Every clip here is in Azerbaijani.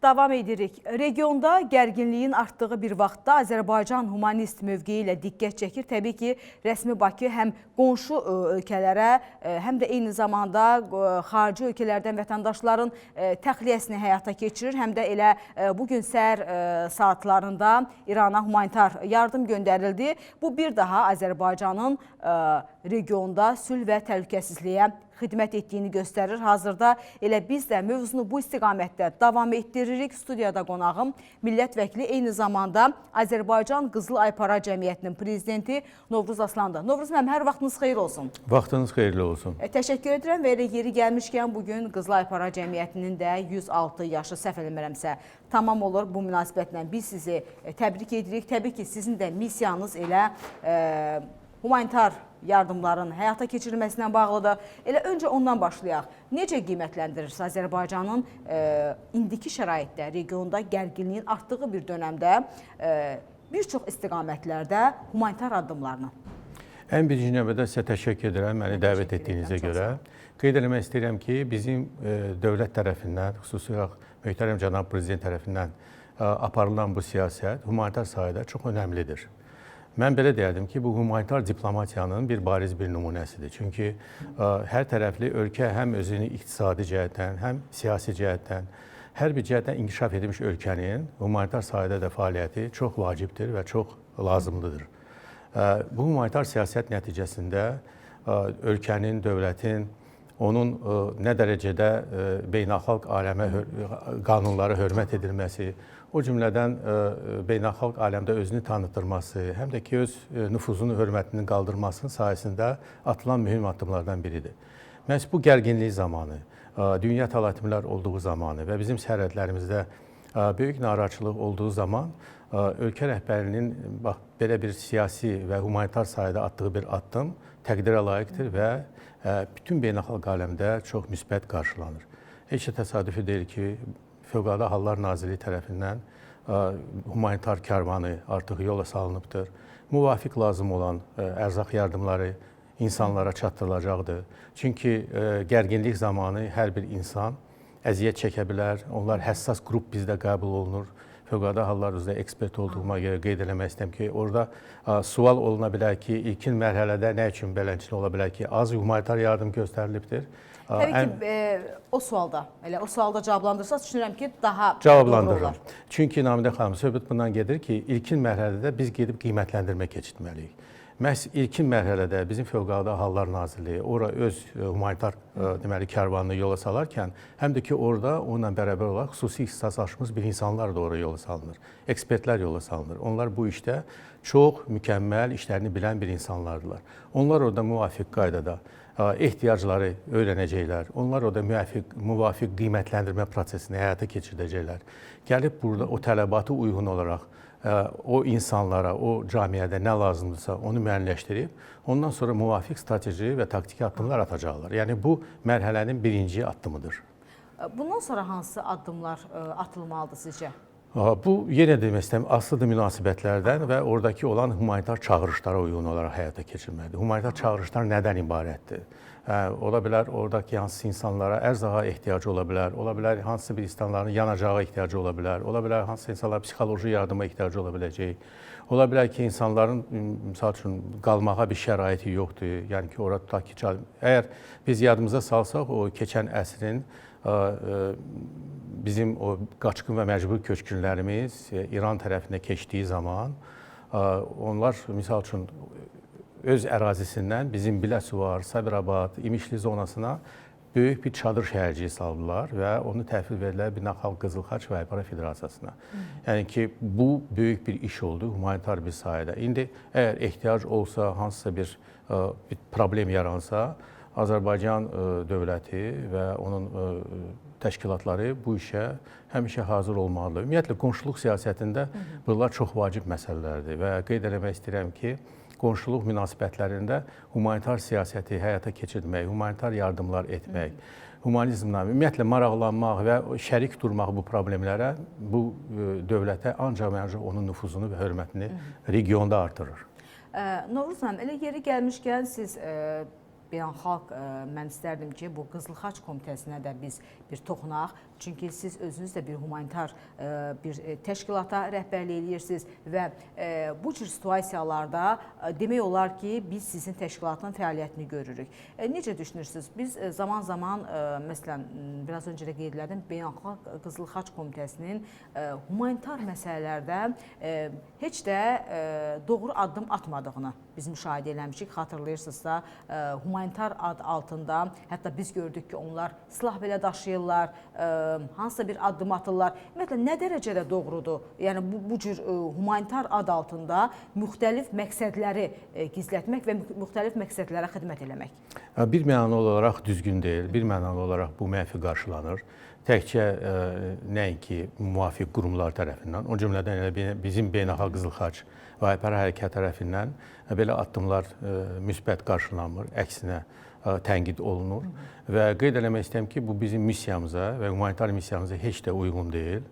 Davam edirik. Regionda gərginliyin artdığı bir vaxtda Azərbaycan humanist mövqeyi ilə diqqət çəkir. Təbii ki, rəsmi Bakı həm qonşu ölkələrə, həm də eyni zamanda xarici ölkələrdən vətəndaşların təxliyəsini həyata keçirir. Həm də elə bugün səhər saatlarında İrana humanitar yardım göndərildi. Bu bir daha Azərbaycanın regionda sülh və təhlükəsizliyə xidmət etdiyini göstərir. Hazırda elə biz də mövzunu bu istiqamətdə davam etdiririk. Studiyada qonağım millət vəkili, eyni zamanda Azərbaycan Qızıl Aypara Cəmiyyətinin prezidenti Novruz Aslandır. Novruz müəllim, hər vaxtınız xeyir olsun. Vaxtınız xeyirli olsun. Təşəkkür edirəm və elə yeri gəlmişkən bugün Qızıl Aypara Cəmiyyətinin də 106 yaşı, səhv eləmirəmsə, tamam olur. Bu münasibətlə biz sizi təbrik edirik. Təbii ki, sizin də missiyanız elə humanitar yardımların həyata keçirilməsinə bağlıdır. Elə öncə ondan başlayaq. Necə qiymətləndirirsiniz Azərbaycanın indiki şəraitdə, regionda gərginliyin artdığı bir dönəmdə bir çox istiqamətlərdə humanitar addımlarını? Ən birinci növbədə sizə təşəkkür edirəm məni dəvət etdiyinizə görə. Qeyd eləmək istəyirəm ki, bizim dövlət tərəfindən, xüsusi olaraq möhtərəm cənab prezident tərəfindən aparılan bu siyasət humanitar sahədə çox önəmlidir. Mən belə deyərdim ki, bu humanitar diplomatiyanın bir bariz bir nümunəsidir. Çünki hər tərəfli ölkə həm özünü iqtisadi cəhətdən, həm siyasi cəhətdən, hər bir cəhətdən inkişaf etmiş ölkənin humanitar sahədə də fəaliyyəti çox vacibdir və çox lazımlıdır. Bu humanitar siyasət nəticəsində ölkənin, dövlətin, onun nə dərəcədə beynəlxalq aləmə qanunlara hörmət edilməsi, o cümlədən beynəlxalq aləmdə özünü tanıtdırması, həm də ki, öz nüfuzunu, hörmətinin qaldırmasının sayəsində atılan mühüm addımlardan biridir. Məhz bu gərginlik zamanı, dünya təlatümlər olduğu zamanı və bizim sərhədlərimizdə böyük narahatçılıq olduğu zaman ölkə rəhbərinin bax belə bir siyasi və humanitar sahədə atdığı bir addım təqdirə layiqdir və bütün beynəlxalq aləmdə çox müsbət qarşılanır. Heç də təsadüfi deyil ki, Fövqəladə Hallar Nazirliyi tərəfindən humanitar karvanı artıq yola salınıbdır. Müvafiq lazım olan ərzaq yardımları insanlara çatdırılacaqdır. Çünki gərginlik zamanı hər bir insan əziyyət çəkə bilər. Onlar həssas qrup bizdə qəbul olunur. Fövqəladə hallar üzrə ekspert olduğuma görə qeyd eləmək istəyirəm ki, orada sual oluna bilər ki, ilkin mərhələdə nə üçün beləncə ola bilər ki, az humanitar yardım göstərilibdir. Təbii ki, o sualda, elə o sualda cavablandırsaz, düşünürəm ki, daha cavablandırıram. Çünki Namidə xanım, söhbət bundan gedir ki, ilkin mərhələdə biz gedib qiymətləndirmə keçirtməliyik. Məhz ilkin mərhələdə bizim Fövqəladə Hallar Nazirliyi ora öz humanitar deməli karvanını yola salarkən, həm də ki, orada onunla bərabər olaraq xüsusi ixtisaslaşmış bir insanlar da ora yola salınır. Ekspertlər yola salınır. Onlar bu işdə çox mükəmməl işlərini bilən bir insanlardılar. Onlar orada müvafiq qaydada ehtiyacları öyrənəcəklər. Onlar orada müvafiq qiymətləndirmə prosesini həyata keçirdəcəklər. Gəlib burada o tələbatı uyğun olaraq o insanlara, o camiədə nə lazımdırsa onu müəyyənləşdirib, ondan sonra müvafiq strateji və taktiki addımlar atacaqlar. Yəni bu mərhələnin birinci addımıdır. Bundan sonra hansı addımlar atılmalıdır sizcə? Bu, yenə demək istəyirəm, asılıdır münasibətlərdən və oradakı olan humanitar çağırışlara uyğun olaraq həyata keçirilməlidir. Humanitar çağırışlar nədən ibarətdir? Ola bilər oradakı hansısa insanlara ərzağa ehtiyacı ola bilər, ola bilər hansısa bir insanların yanacağa ehtiyacı ola bilər, ola bilər hansısa insanlara psixoloji yardıma ehtiyacı ola biləcək. Ola bilər ki, insanların, misal üçün, qalmağa bir şəraiti yoxdur. Yəni ki, ora tutaq ki, əgər biz yadımıza salsaq, o keçən əsrin bizim o qaçqın və məcbur köçkünlərimiz İran tərəfinə keçdiyi zaman onlar, misal üçün, öz ərazisindən bizim Biləsuvar, Sabirabad, İmişli zonasına böyük bir çadır şəhərciyi saldılar və onu təhvil verdilər Beynəlxalq Qızıl Xaç və Aypara Federasiyasına. Yəni ki, bu böyük bir iş oldu humanitar bir sahədə. İndi əgər ehtiyac olsa, hansısa bir problem yaransa, Azərbaycan dövləti və onun təşkilatları bu işə həmişə hazır olmalıdır. Ümumiyyətlə, qonşuluq siyasətində bunlar çox vacib məsələlərdir və qeyd eləmək istəyirəm ki, qonşuluq münasibətlərində humanitar siyasəti həyata keçirmək, humanitar yardımlar etmək, humanizmlə ümumiyyətlə maraqlanmaq və şərik durmaq bu problemlərə, bu dövlətə ancaq və ancaq onun nüfuzunu və hörmətini regionda artırır. Novruz müəllim, elə yeri gəlmişkən siz beynəlxalq mən istərdim ki, bu Qızıl Xaç Komitəsinə də biz bir toxunaq. Çünki siz özünüz də bir humanitar bir təşkilata rəhbərlik edirsiniz və bu cür situasiyalarda demək olar ki, biz sizin təşkilatın fəaliyyətini görürük. Necə düşünürsünüz? Biz zaman-zaman, məsələn, biraz öncə də qeyd elədim, Beynəlxalq Qızıl Xaç Komitəsinin humanitar məsələlərdə heç də doğru addım atmadığını biz müşahidə eləmişik. Xatırlayırsınızsa, humanitar ad altında, hətta biz gördük ki, onlar silah belə daşıyırlar, hansısa bir addım atırlar. Ümumiyyətlə, nə dərəcədə doğrudur? Yəni, bu cür humanitar ad altında müxtəlif məqsədləri gizlətmək və müxtəlif məqsədlərə xidmət eləmək. Bir mənalı olaraq düzgün deyil, bir mənalı olaraq bu mənfi qarşılanır. Təkcə nəinki müvafiq qurumlar tərəfindən, o cümlədən elə bizim Beynəlxalq Qızıl Xaç və Aypara Hərəkatı tərəfindən belə addımlar müsbət qarşılanmır, əksinə tənqid olunur. Və qeyd eləmək istəyirəm ki, bu bizim missiyamıza və humanitar missiyamıza heç də uyğun deyil.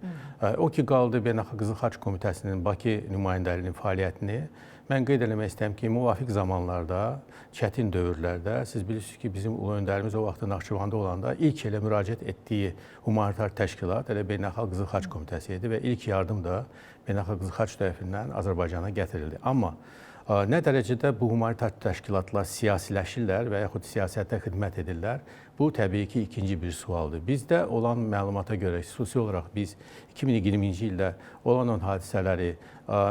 O ki, qaldı Beynəlxalq Qızıl Xaç Komitəsinin Bakı nümayəndəliyinin fəaliyyətini, mən qeyd eləmək istəyirəm ki, müvafiq zamanlarda, çətin dövrlərdə, siz bilirsiniz ki, bizim ulu öndərimiz o vaxtda Naxçıvanda olanda ilk elə müraciət etdiyi humanitar təşkilat elə Beynəlxalq Qızıl Xaç Komitəsi idi və ilk yardım da Beynəlxalq Qızıl Xaç tərəfindən Azərbaycana gətirildi. Amma nə dərəcədə bu humanitar təşkilatlar siyasiləşirlər və yaxud siyasətə xidmət edirlər, bu təbii ki, ikinci bir sualdır. Bizdə olan məlumata görə, xüsusi olaraq biz 2020-ci ildə olan on hadisələri,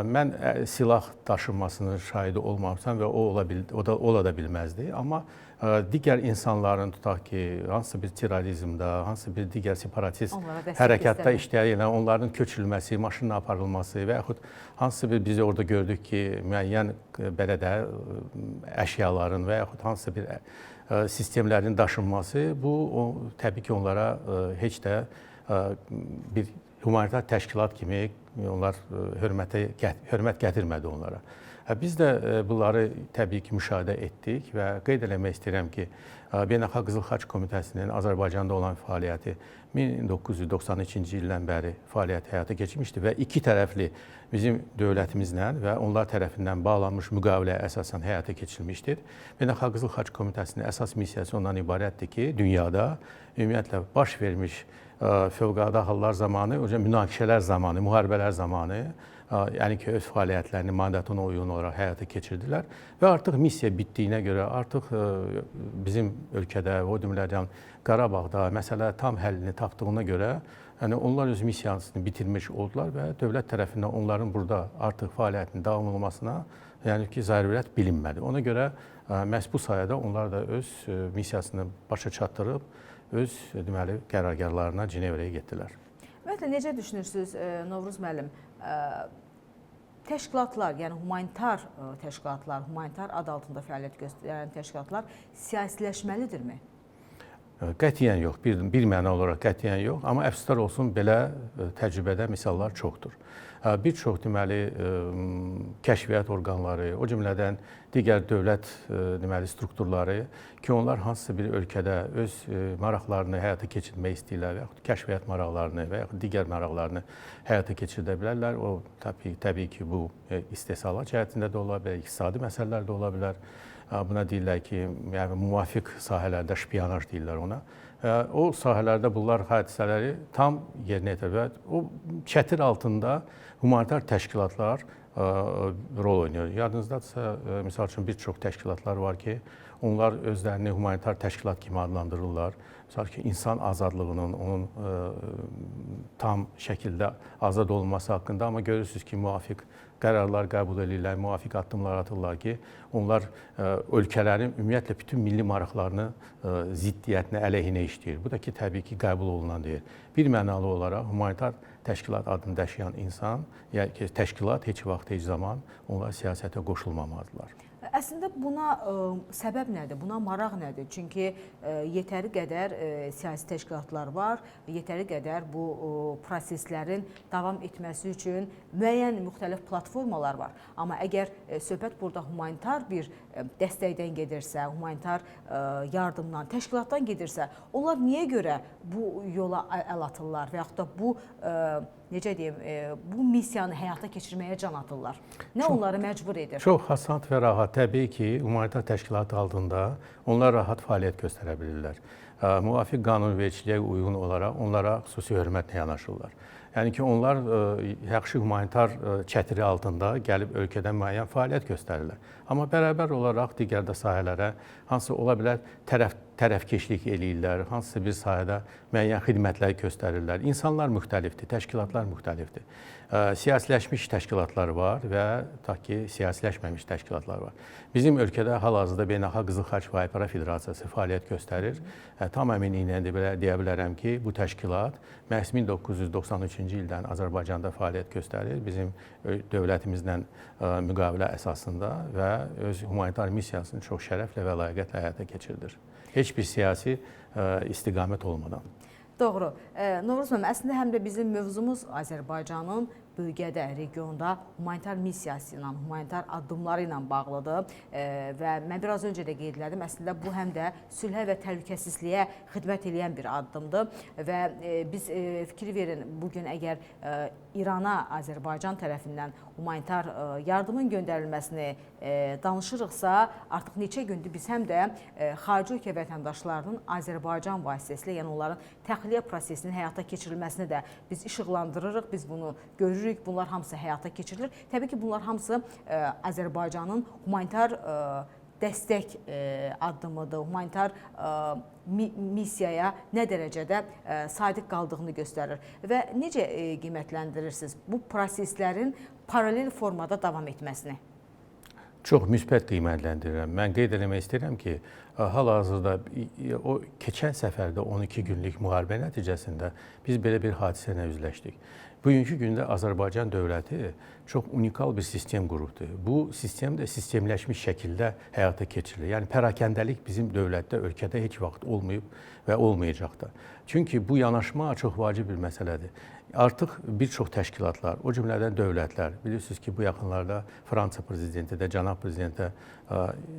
mən silah daşınmasının şahidi olmamışam və o ola da bilməzdi. Amma digər insanların, tutaq ki, hansısa bir terrorizmdə, hansısa bir digər separatist hərəkatda işləyən, onların köçürülməsi, maşınla aparılması və yaxud hansısa bir, biz orada gördük ki, müəyyən belə də əşyaların və yaxud hansısa bir sistemlərin daşınması, bu təbii ki, onlara heç də bir humanitar təşkilat kimi onlar hörmət gətirmədi onlara. Biz də bunları təbii ki, müşahidə etdik və qeyd eləmək istəyirəm ki, Beynəlxalq Qızıl Xaç Komitəsinin Azərbaycanda olan fəaliyyəti 1992-ci ildən bəri fəaliyyət həyata keçmişdi və iki tərəfli bizim dövlətimizlə və onlar tərəfindən bağlanmış müqaviləyə əsasən həyata keçirilmişdir. Beynəlxalq Qızıl Xaç Komitəsinin əsas missiyası ondan ibarətdir ki, dünyada ümumiyyətlə baş vermiş fövqəladə hallar zamanı, münaqişələr zamanı, müharibələr zamanı, yəni ki, öz fəaliyyətlərini mandatına uyğun olaraq həyata keçirdilər və artıq missiya bitdiyinə görə artıq bizim ölkədə, o cümlədən Qarabağda məsələ tam həllini tapdığına görə, yəni onlar öz missiyasını bitirmiş oldular və dövlət tərəfindən onların burada artıq fəaliyyətinin davam olmasına, yəni ki, zərurət bilinmədi. Ona görə məhz bu sayədə onlar da öz missiyasını başa çatdırıb, öz deməli qərargahlarına Cenevrəyə getdilər. Ümumiyyətlə, necə düşünürsünüz, Novruz müəllim? Təşkilatlar, yəni humanitar təşkilatlar, humanitar ad altında fəaliyyət göstərən təşkilatlar siyasiləşməlidirmi? Qətiyyən yox, bir məna olaraq qətiyyən yox, amma əfsuslar olsun belə təcrübədə misallar çoxdur. Bir çox deməli kəşfiyyat orqanları, o cümlədən digər dövlət deməli strukturları ki, onlar hansısa bir ölkədə öz maraqlarını həyata keçirmək istəyirlər və yaxud kəşfiyyat maraqlarını və yaxud digər maraqlarını həyata keçirdə bilərlər. O təbii ki, bu istehsalat cəhətində də ola bilər, iqtisadi məsələlər də ola bilər. Buna deyirlər ki, yəni müvafiq sahələrdə şpiyonaj deyirlər ona. O sahələrdə bunlar hadisələri tam yerinə yetirir. O çətir altında humanitar təşkilatlar rol oynayır. Yadınızdadırsa, misal üçün bir çox təşkilatlar var ki, onlar özlərini humanitar təşkilat kimi adlandırırlar. Misal ki, insan azadlığının, onun tam şəkildə azad olunması haqqında, amma görürsünüz ki, müvafiq qərarlar qəbul edirlər, müvafiq addımlar atırlar ki, onlar ölkələrin ümumiyyətlə bütün milli maraqlarını ziddiyyətinə, əleyhinə işləyir. Bu da ki, təbii ki, qəbul olunan deyil. Bir mənalı olaraq humanitar təşkilat adını daşıyan insan, yəni ki, təşkilat heç vaxt, heç zaman onlar siyasətə qoşulmamalıdırlar. Əslində buna səbəb nədir? Buna maraq nədir? Çünki yetəri qədər siyasi təşkilatlar var, yetəri qədər bu proseslərin davam etməsi üçün müəyyən müxtəlif platformalar var. Amma əgər söhbət burada humanitar bir dəstəkdən gedirsə, humanitar yardımdan, təşkilatdan gedirsə, onlar niyə görə bu yola əl atırlar və yaxud da bu necə deyim, bu missiyanı həyata keçirməyə can atırlar? Nə onları məcbur edir? Çox asan və rahat. Təbii ki, humanitar təşkilat altında onlar rahat fəaliyyət göstərə bilirlər. Müvafiq qanunvericiliyə uyğun olaraq onlara xüsusi hörmətlə yanaşırlar. Yəni ki, onlar yaxşı humanitar çətiri altında gəlib ölkədə müəyyən fəaliyyət göstərirlər. Amma bərabər olaraq digər də sahələrə hansı ola bilər tərəfkeşlik eləyirlər, hansısa bir sahədə müəyyən xidmətlər göstərirlər. İnsanlar müxtəlifdir, təşkilatlar müxtəlifdir. Siyasiləşmiş təşkilatlar var və tutaq ki, siyasiləşməmiş təşkilatlar var. Bizim ölkədə hal-hazırda Beynəlxalq Qızıl Xaç və Aypara Federasiyası fəaliyyət göstərir. Tam əminliklə də belə deyə bilərəm ki, bu təşkilat məhz 1993-cü ildən Azərbaycanda fəaliyyət göstərir. Bizim dövlətimizlə müqavilə əsasında və öz humanitar missiyasını çox şərəflə və ləyaqətlə həyata keçirilir. Heç bir siyasi istiqamət olmadan. Doğru. Novruz müəllim, əslində həm də bizim mövzumuz Azərbaycanın bölgədə, regionda humanitar missiyası ilə, humanitar addımları ilə bağlıdır. Və mən biraz öncə də qeyd elədim, əslində bu həm də sülhə və təhlükəsizliyə xidmət eləyən bir addımdır. Və biz fikir verin, bugün əgər İrana Azərbaycan tərəfindən humanitar yardımın göndərilməsini danışırıqsa, artıq neçə gündür biz həm də xarici ölkə vətəndaşlarının Azərbaycan vasitəsilə, yəni onların təxliyə prosesinin həyata keçirilməsini də biz işıqlandırırıq, biz bunu görürük, bunlar hamısı həyata keçirilir. Təbii ki, bunlar hamısı Azərbaycanın humanitar dəstək addımıdır, humanitar missiyaya nə dərəcədə sadiq qaldığını göstərir. Və necə qiymətləndirirsiniz bu proseslərin paralel formada davam etməsini? Çox müsbət qiymətləndirirəm. Mən qeyd eləmək istəyirəm ki, hal-hazırda o keçən səfərdə 12 günlük müharibə nəticəsində biz belə bir hadisə ilə üzləşdik. Bugünkü gündə Azərbaycan dövləti çox unikal bir sistem qurubdur. Bu sistem də sistemləşmiş şəkildə həyata keçirilir. Yəni pərakəndəlik bizim dövlətdə, ölkədə heç vaxt olmayıb və olmayacaq da. Çünki bu yanaşma çox vacib bir məsələdir. Artıq bir çox təşkilatlar, o cümlədən dövlətlər, bilirsiniz ki, bu yaxınlarda Fransa prezidenti də, cənab prezidentə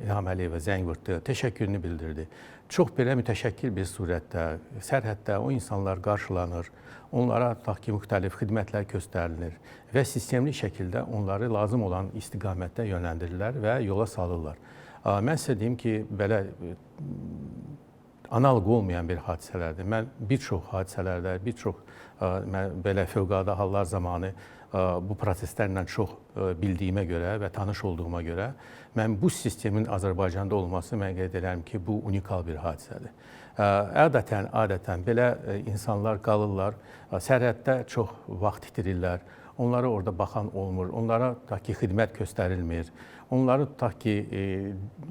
İlham Əliyevə zəng vurdu, təşəkkürünü bildirdi. Çox belə mütəşəkkil bir surətdə, sərhəddə o insanlar qarşılanır, onlara tutaq ki, müxtəlif xidmətlər göstərilir və sistemli şəkildə onları lazım olan istiqamətdə yönləndirirlər və yola salırlar. Mən sizə deyim ki, belə analoq olmayan bir hadisələrdir. Mən bir çox hadisələrdə, bir çox belə fövqəladə hallar zamanı bu proseslərlə çox bildiyimə görə və tanış olduğuma görə mən bu sistemin Azərbaycanda olması mən qeyd edirəm ki, bu unikal bir hadisədir. Adətən belə insanlar qalırlar, sərhəddə çox vaxt itirirlər, onlara orada baxan olmur, onlara tutaq ki, xidmət göstərilmir, onları tutaq ki,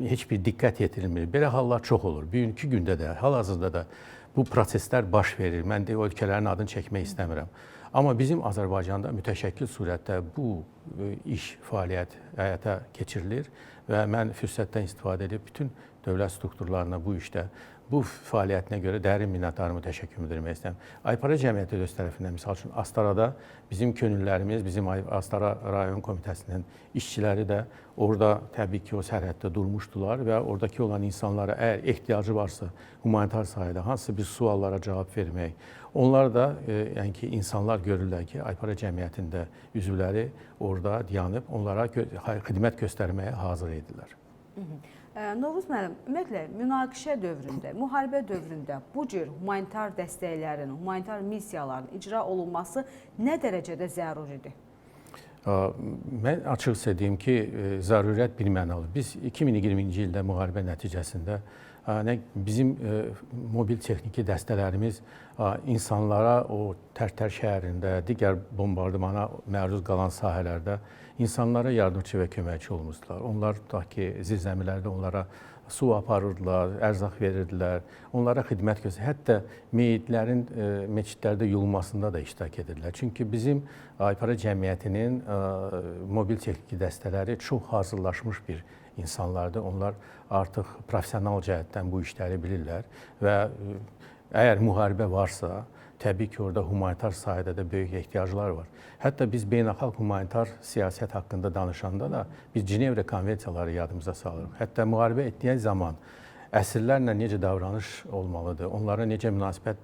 heç bir diqqət yetirilmir. Belə hallar çox olur. Bugünkü gündə də, hal-hazırda da bu proseslər baş verir. Mən də o ölkələrin adını çəkmək istəmirəm. Amma bizim Azərbaycanda mütəşəkkil surətdə bu iş, fəaliyyət həyata keçirilir və mən fürsətdən istifadə edib bütün dövlət strukturlarına bu işdə, bu fəaliyyətinə görə dərin minnətdarımı təşəkkür bildirmək istəyirəm. Aypara Cəmiyyəti öz tərəfindən, misal üçün, Astarada bizim könüllərimiz, bizim Astara rayon komitəsinin işçiləri də orada təbii ki, o sərhəddə durmuşdular və oradakı olan insanlara əgər ehtiyacı varsa humanitar sahədə hansısa bir suallara cavab vermək, onlar da, yəni ki, insanlar görürlər ki, Aypara Cəmiyyətində üzvləri orada dayanıb onlara xidmət göstərməyə hazır idilər. Novruz müəllim, ümumiyyətlə, münaqişə dövründə, müharibə dövründə bu cür humanitar dəstəklərin, humanitar missiyaların icra olunması nə dərəcədə zəruridir? Mən açıq sizə deyim ki, zərurət bir mənalı. Biz 2020-ci ildə müharibə nəticəsində bizim mobil texniki dəstələrimiz insanlara o Tərtər şəhərində, digər bombardımana məruz qalan sahələrdə insanlara yardımçı və köməkçi olmuşdular. Onlar tutaq ki, zirzəmilərdə onlara su aparırdılar, ərzaq verirdilər, onlara xidmət göstərir. Hətta meyitlərin meçidlərdə yuyulmasında da iştirak edirlər. Çünki bizim Aypara Cəmiyyətinin mobil texniki dəstələri çox hazırlaşmış bir insanlardır. Onlar artıq professional cəhətdən bu işləri bilirlər və əgər müharibə varsa, Təbii ki, orada humanitar sahədə də böyük ehtiyaclar var. Hətta biz beynəlxalq humanitar siyasət haqqında danışanda da biz Cenevre konvensiyaları yadımıza salırıq. Hətta müharibə etdiyi zaman əsirlərlə necə davranış olmalıdır, onlara necə münasibət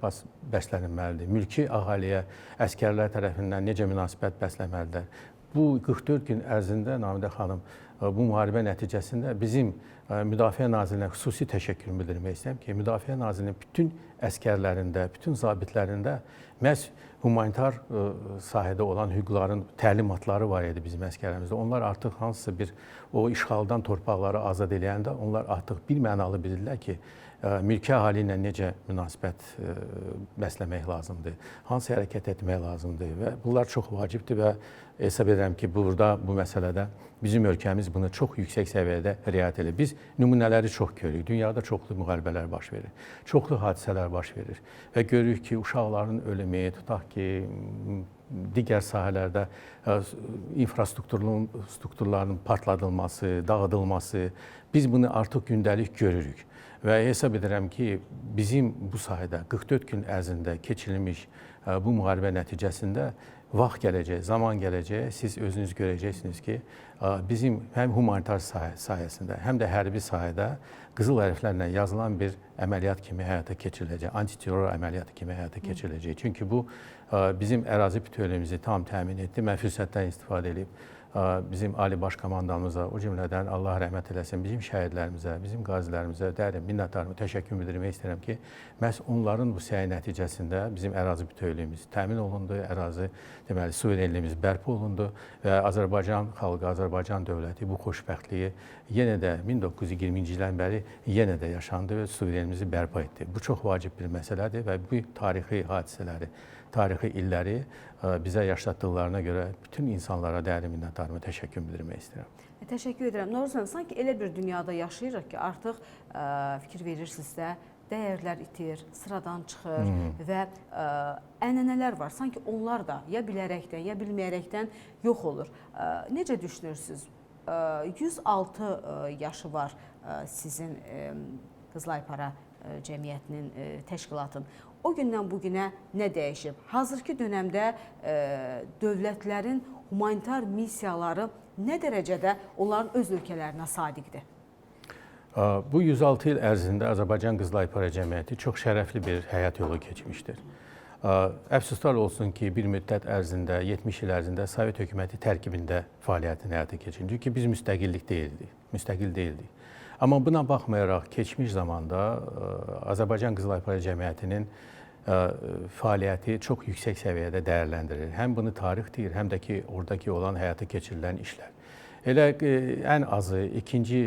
bəslənilməlidir, mülki əhaliyə əsgərlər tərəfindən necə münasibət bəsləməlidir. Bu 44 gün ərzində Namidə xanım, bu müharibə nəticəsində bizim Müdafiə Nazirliyinə xüsusi təşəkkür bildirmək istəyirəm ki, Müdafiə Nazirliyinin bütün əsgərlərində, bütün zabitlərində məhz humanitar sahədə olan hüquqların təlimatları var idi bizim əsgərlərimizdə. Onlar artıq hansısa bir o işğaldan torpaqları azad eləyəndə onlar artıq bir mənalı bilirlər ki, mülki əhali ilə necə münasibət bəsləmək lazımdır, hansı hərəkət etmək lazımdır və bunlar çox vacibdir və hesab edirəm ki, burada bu məsələdə bizim ölkəmiz bunu çox yüksək səviyyədə riayət edir. Biz nümunələri çox görürük. Dünyada çoxlu müharibələr baş verir, çoxlu hadisələr baş verir və görürük ki, uşaqların ölümü, tutaq ki, digər sahələrdə infrastrukturların partladılması, dağıdılması, biz bunu artıq gündəlik görürük. Və hesab edirəm ki, bizim bu sahədə 44 gün ərzində keçirilmiş bu müharibə nəticəsində vaxt gələcək, zaman gələcək, siz özünüz görəcəksiniz ki, bizim həm humanitar sahəsində, həm də hərbi sahədə qızıl hərflərlə yazılan bir əməliyyat kimi həyata keçiriləcək, antiterror əməliyyatı kimi həyata keçiriləcək. Çünki bu bizim ərazi bütövlüyümüzü tam təmin etdi. Mən fürsətdən istifadə edib bizim Ali Baş Komandanımıza, o cümlədən Allah rəhmət eləsin, bizim şəhidlərimizə, bizim qazilərimizə dərin minnətdarımı, təşəkkür bildirmək istəyirəm ki, məhz onların bu səyi nəticəsində bizim ərazi bütövlüyümüz təmin olundu, ərazi, deməli, suverenliyimiz bərpa olundu və Azərbaycan xalqı, Azərbaycan dövləti bu xoşbəxtliyi yenə də 1920-ci ildən bəri yenə də yaşandı və suverenliyimizi bərpa etdi. Bu çox vacib bir məsələdir və bu tarixi hadisələri, tarixi illəri bizə yaşatdıqlarına görə bütün insanlara dərin minnətdarımı, təşəkkür bildirmək istəyirəm. Təşəkkür edirəm. Novruz müəllim, sanki elə bir dünyada yaşayırıq ki, artıq fikir verirsinizsə, dəyərlər itir, sıradan çıxır və ənənələr var. Sanki onlar da ya bilərəkdən, ya bilməyərəkdən yox olur. Necə düşünürsünüz? 106 yaşı var sizin Qızıl Aypara Cəmiyyətinin, təşkilatın. O gündən bugünə nə dəyişib? Hazırki dönəmdə dövlətlərin humanitar missiyaları nə dərəcədə onların öz ölkələrinə sadiqdir? Bu 106 il ərzində Azərbaycan Qızıl Aypara Cəmiyyəti çox şərəfli bir həyat yolu keçmişdir. Əfsuslar olsun ki, bir müddət ərzində, 70 il ərzində Sovet hökuməti tərkibində fəaliyyətini həyata keçirdi. Çünki biz müstəqil deyildik. Amma buna baxmayaraq keçmiş zamanda Azərbaycan Qızıl Aypara Cəmiyyətinin fəaliyyəti çox yüksək səviyyədə dəyərləndirilir. Həm bunu tarix deyir, həm də ki, oradakı olan həyata keçirilən işlər. Elə ən azı İkinci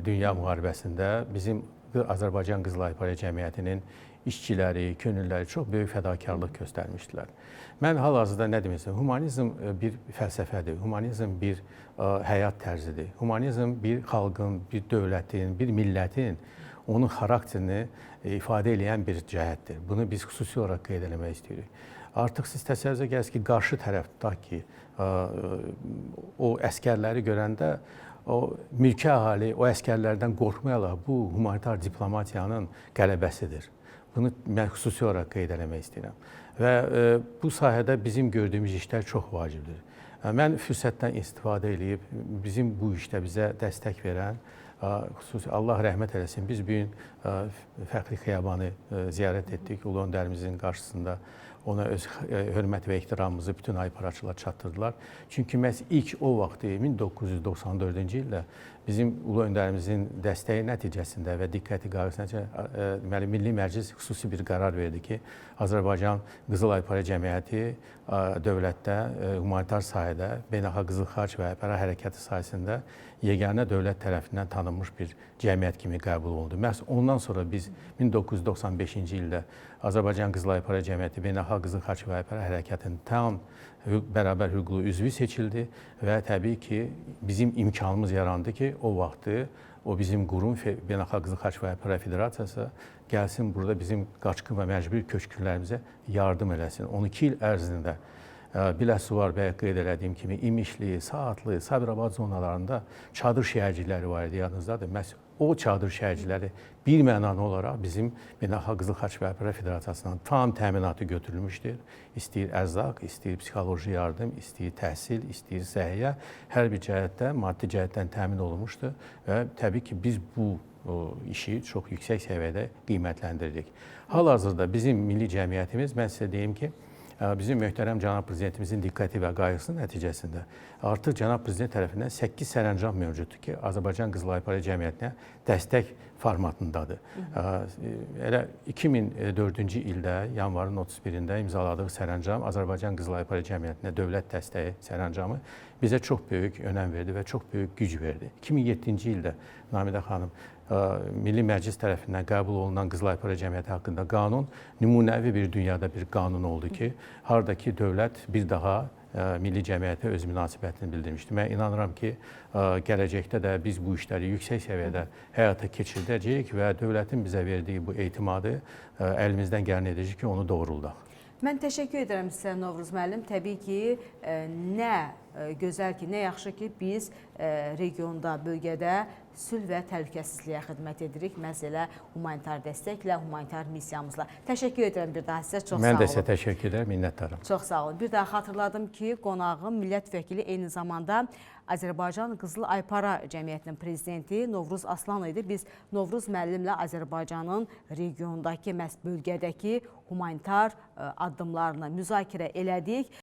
Dünya müharibəsində bizim Azərbaycan Qızıl Aypara Cəmiyyətinin işçiləri, könüllüləri çox böyük fədakarlıq göstərmişdilər. Mən hal-hazırda nə demək istəyirəm? Humanizm bir fəlsəfədir, humanizm bir həyat tərzidir. Humanizm bir xalqın, bir dövlətin, bir millətin onun xarakterini ifadə eləyən bir cəhətdir. Bunu biz xüsusi olaraq qeyd eləmək istəyirik. Artıq siz təsəvvürünüzə gəlirsiniz ki, qarşı tərəf, tutaq ki, o əsgərləri görəndə o mülki əhali o əsgərlərdən qorxmayaraq bu humanitar diplomatiyanın qələbəsidir. Bunu mən xüsusi olaraq qeyd eləmək istəyirəm. Və bu sahədə bizim gördüyümüz işlər çox vacibdir. Mən fürsətdən istifadə eləyib bizim bu işdə bizə dəstək verən, xüsusi Allah rəhmət eləsin, biz bu gün Fəxri Xiyabanı ziyarət etdik Ulu Öndərimizin qarşısında. Ona öz hörmət və ehtiramımızı bütün ayparaçılar çatdırdılar. Çünki məhz ilk o vaxtı 1994-cü ildə bizim Ulu Öndərimizin dəstəyi nəticəsində və diqqəti qarşısında deməli Milli Məclis xüsusi bir qərar verdi ki, Azərbaycan Qızıl Aypara Cəmiyyəti dövlətdə humanitar sahədə beynəlxalq Qızıl Xaç və Aypara hərəkatı sahəsində yeganə dövlət tərəfindən tanınmış bir cəmiyyət kimi qəbul olundu. Məhz ondan sonra biz 1995-ci ildə Azərbaycan Qızıl Aypara Cəmiyyəti Beynəlxalq Qızıl Xaç və Aypara hərəkatının tam bərabər hüquqlu üzvü seçildi və təbii ki, bizim imkanımız yarandı ki, o vaxtı o bizim qurum Beynəlxalq Qızıl Xaç və Aypara Federasiyası gəlsin burada bizim qaçqın və məcburi köçkünlərimizə yardım eləsin. 12 il ərzində Biləsuvar bəyə qeyd elədiyim kimi İmişli, Saatlı, Sabirabad zonalarında çadır şəhərcikləri var idi, yadınızdadır. Məhz O çadır şəhərcikləri bir mənalı olaraq bizim Beynəlxalq Qızıl Xaç və Aypara Federasiyasından tam təminatı götürülmüşdür. İstəyir ərzaq, istəyir psixoloji yardım, istəyir təhsil, istəyir səhiyyə, hər bir cəhətdə, maddi cəhətdən təmin olunmuşdur və təbii ki, biz bu işi çox yüksək səviyyədə qiymətləndiririk. Hal-hazırda bizim milli cəmiyyətimiz, mən sizə deyim ki, bizim möhtərəm cənab prezidentimizin diqqəti və qayğısının nəticəsində artıq cənab prezident tərəfindən 8 sərəncam mövcuddur ki, Azərbaycan Qızıl Aypara Cəmiyyətinə dəstək formatındadır. Elə 2004-cü ildə yanvarın 31-də imzaladığı sərəncam Azərbaycan Qızıl Aypara Cəmiyyətinə dövlət dəstəyi sərəncamı bizə çox böyük önəm verdi və çox böyük güc verdi. 2007-ci ildə Namidə xanım Milli Məclis tərəfindən qəbul olunan Qızıl Aypara Cəmiyyəti haqqında qanun nümunəvi bir dünyada bir qanun oldu ki, harda ki dövlət bir daha milli cəmiyyətə öz münasibətini bildirmişdi. Mən inanıram ki, gələcəkdə də biz bu işləri yüksək səviyyədə həyata keçirdəcəyik və dövlətin bizə verdiyi bu etimadı əlimizdən gələni edəcəyik ki, onu doğruldaq. Mən təşəkkür edirəm sizə Novruz müəllim. Təbii ki, nə gözəl ki, nə yaxşı ki, biz regionda, bölgədə sülh və təhlükəsizliyə xidmət edirik. Məhz elə humanitar dəstəklə, humanitar missiyamızla. Təşəkkür edirəm bir daha sizə. Çox sağ olun. Mən də sizə təşəkkür edirəm, minnətdaram. Çox sağ olun. Bir daha xatırladım ki, qonağım millət vəkili eyni zamanda Azərbaycan Qızıl Aypara Cəmiyyətinin prezidenti Novruz Aslan idi. Biz Novruz müəllimlə Azərbaycanın regiondakı, məhz bölgədəki humanitar addımlarını müzakirə elədik.